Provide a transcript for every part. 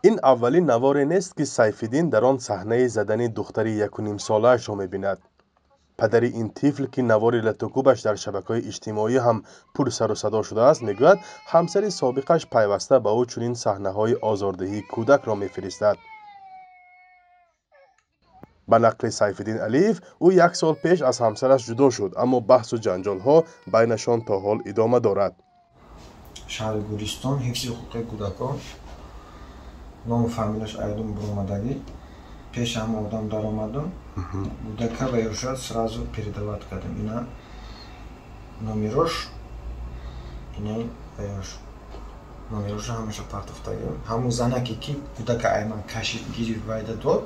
Ин аввалин наворе нест, ки Сайфиддин дар он саҳнаи задани духтари 1,5 солаашро мебинад. Падари ин тифл, ки навори латукӯбаш дар шабакаҳои иҷтимоӣ ҳам пурсарусадо шудааст, мегӯяд, ҳамсари собиқаш пайваста ба ӯ чунин саҳнаҳои озордиҳии кӯдакро мефиристад. Ба нақли Сайфиддин Алиев, ӯ як сол пеш аз ҳамсараш ҷудо шуд, аммо баҳсу ҷанҷолҳо байнашон то ҳол идома дорад. Шаҳри Гулистон, ҳифзи ҳуқуқи кӯдакон, ному фамилияш айдум буромадагӣ. Пеш ҳама одам даромадум, кӯдака ва ёша сразу передавать кардем. Ина номерош, ина ваёш номероша ҳамаша партофтагӣ. Ҳамун занаке, ки кӯдака айман кашид, гирифт, вайда дод,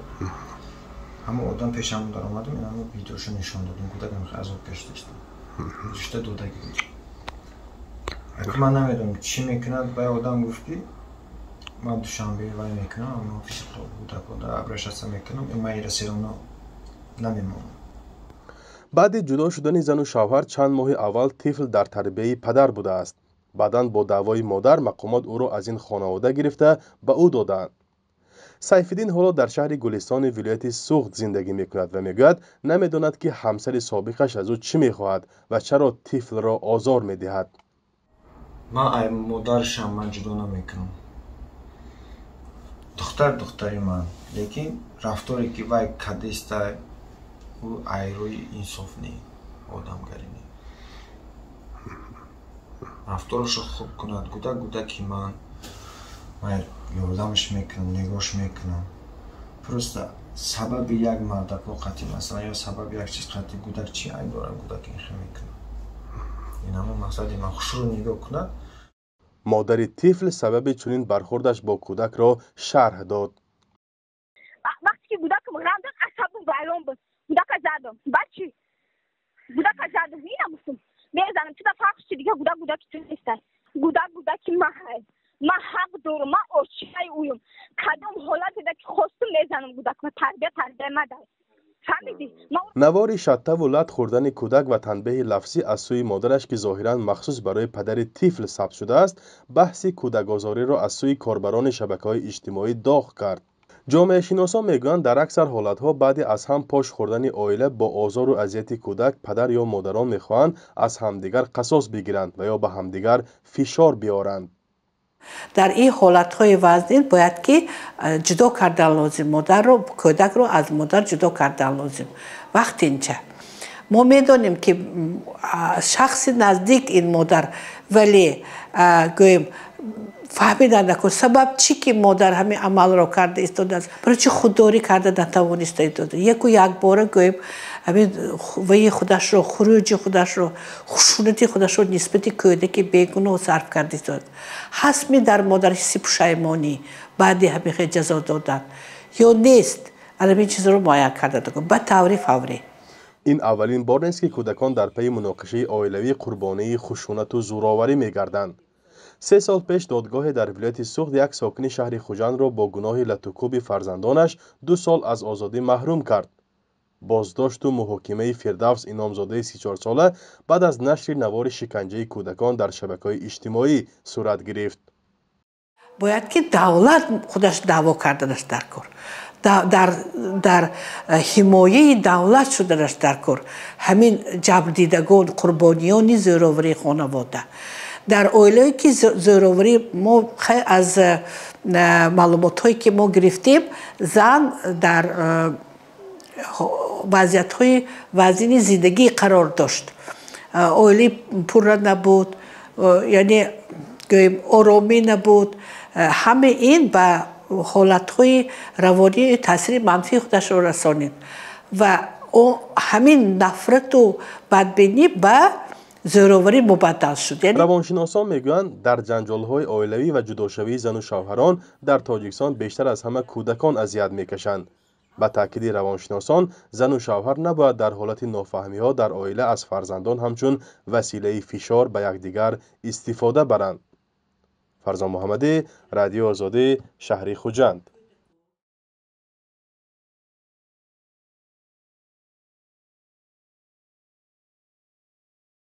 ҳамун одам пеш ҳамун даромадум, ина видеоша нишон додем. Кӯдак азоб кашидааст, гузошта додагӣ. Ман намедонам, чӣ мекунад. Вай одам гуфт, ки ман Душанбе вай мекунам, офиси кӯдакода обращаться мекунам, ман ира всё равно намемонам. Баъди ҷудо шудани зану шавҳар чанд моҳи аввал тифл дар тарбияи падар будааст. Баъдан бо даъвои модар мақомот ӯро аз ин хонавода гирифта, ба ӯ додаанд. Сайфиддин ҳоло дар шаҳри Гулистони вилояти Суғд зиндагӣ мекунад ва мегӯяд, намедонад, ки ҳамсари собиқаш аз ӯ чӣ мехоҳад ва чаро тифлро озор медиҳад. Ман ай модарашам ман ҷудо намекунам. Духтар духтари ман, лекин рафторе, ки вай кадеста, ӯ айрӯи инсоф не, одамгарӣ не. Рафторашо хуб кунад. Кӯдак кӯдаки ман, ман ёрдамаш мекунам, нигоҳш мекунам. Просто сабаби як мардако қатӣ, масалан, ё сабаби як чиз қатӣ кӯдак чӣ айб дорад? Кӯдак ин хел мекунад. Ин ҳамон мақсади ман, хушрӯ нигоҳ кунад. Модари тифл сабаби чунин бархӯрдаш бо кӯдакро шарҳ дод. Вақте ки кӯдакам ғам асабам вайрон буд, кӯдака задам. Баъд чӣ? Кӯдака задам, ина гуфтам, мезанам, чуда фарқ чи? Дига кӯдак кӯдаки ту нестай, кӯдак кӯдаки ман ҳай, ман ҳақ дорам, ман очаи ӯюм. Кадом ҳолатеда ки хостум, мезанам кӯдакма. Тарбия тарбия мадай, фаҳмидӣ? Навори шаттаву лат хӯрдани кӯдак ва танбеҳи лафзӣ аз сӯи модараш, ки зоҳиран махсус барои падари тифл сабт шудааст, баҳси кӯдакозориро аз сӯи корбарони шабакаҳои иҷтимоӣ доғ кард. Ҷомеашиносон мегӯянд, дар аксар ҳолатҳо баъди аз ҳам пош хӯрдани оила бо озору азияти кӯдак падар ё модарон мехоҳанд аз ҳамдигар қасос бигиранд ва ё ба ҳамдигар фишор биёранд. Дар ин ҳолатҳои вазнин бояд ки ҷудо кардан лозим модарро, кӯдакро аз модар ҷудо кардан лозим вақтинча. Мо медонем, ки шахси наздик ин модар, вале гӯем, фаҳмидан накун, сабаб чӣ, ки модар ҳамин амалро карда истодааст, барои чӣ худдорӣ карда натавониста истода. Яку якбора, гӯем, ҳамин ваи худашро, хуруҷи худашро, хушунати худашро нисбати кӯдаки бегуноҳ сарф карда истодааст. Ҳастми дар модар ҳисси пушаймонӣ баъди ҳамин хел ҷазо додан ё нест, ҳамин чизро муайян карда ба таври фаврӣ. Ин аввалин бор нест, ки кӯдакон дар пайи муноқишаи оилавӣ қурбонии хушунату зӯроварӣ мегарданд. 3 сол пеш додгоҳе дар вилояти Суғд як сокини шаҳри Хуҷандро бо гуноҳи латукӯби фарзандонаш 2 сол аз озодӣ маҳрум кард. Боздошту муҳокимаи Фирдавс Иномзодаи 34сола баъд аз нашри навори шиканҷаи кӯдакон дар шабакаҳои иҷтимоӣ сурат гирифт. Бояд ки давлат худаш даъво карданаш дар кор, дар ҳимояи давлат шуданаш дар кор. Ҳамин ҷабрдидагон, қурбониёни зӯроварии хонавода, дар оилае ки зӯроварӣ, мо аз маълумотҳое, ки мо гирифтем, зан дар вазъиятҳои вазини зиндагӣ қарор дошт, оилаи пурра набуд, яъне гӯем, оромӣ набуд. Ҳамаи ин ба ҳолатҳои равонӣ таъсири манфии худашро расонид ва ҳамин нафрату бадбинӣ ба зӯроварӣ мубаддал шуд. Равоншиносон мегӯянд, дар ҷанҷолҳои оилавӣ ва ҷудошавии зану шавҳарон дар Тоҷикистон бештар аз ҳама кӯдакон азият мекашанд. Ба таъкиди равоншиносон, зану шавҳар набояд дар ҳолати нофаҳмиҳо дар оила аз фарзандон ҳамчун василаи фишор ба якдигар истифода баранд. Фарзон Муҳаммадӣ, Радиои Озодӣ, шаҳри Хуҷанд.